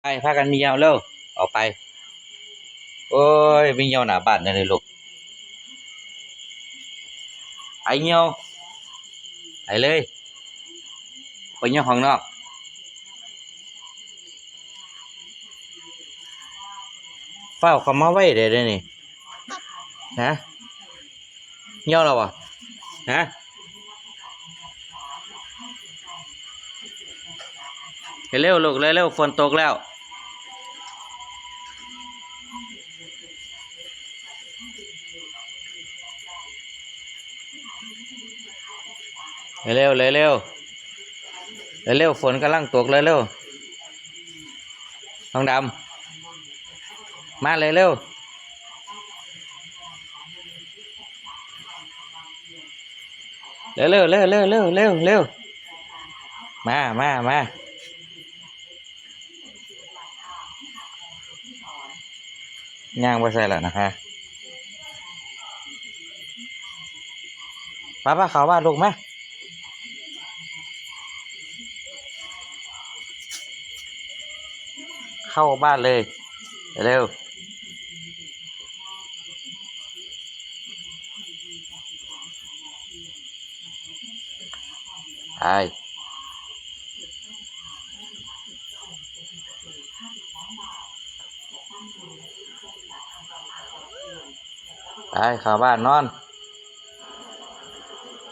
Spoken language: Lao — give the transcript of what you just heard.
ໄປ ພາກັນມີ່ເຫຍົາເລັວ ອອກໄປ. ໂອ້ຍ ມີ່ເຫຍົາໜ້າບ້ານແນວນີ້ລູກ ໄປເຫຍົາ ໄປເລີຍ ໄປເຫຍົາຂ້າງນອກ. ຟ້າວເຂົ້າມາໄວແທ້ເດນີ້ ຮະ ເຫຍົາແລ້ວບໍ່ ຮະ? ເລັວໆ ລູກ ເລັວໆ ຝົນຕົກແລ້ວ. ເລັວໆ ເລັວໆ ເລັວໆ ຝົນກຳລັງຕົກ ເລັວໆ ນ້ອງດຳ ມາເລັວໆ ເລັວໆ ເລັວໆ ເລັວໆ ເລັວໆ ມາ ມາ ມາ. ຍ່າງໄປໃສລະນະ ຮະ? ໄປໆ ເຂົ້າບ້ານລູກ ມາ ເຂົ້າບ້ານເລີຍ ເລັວ. ໄປ ໄປ ເຂົ້າບ້ານນອນ.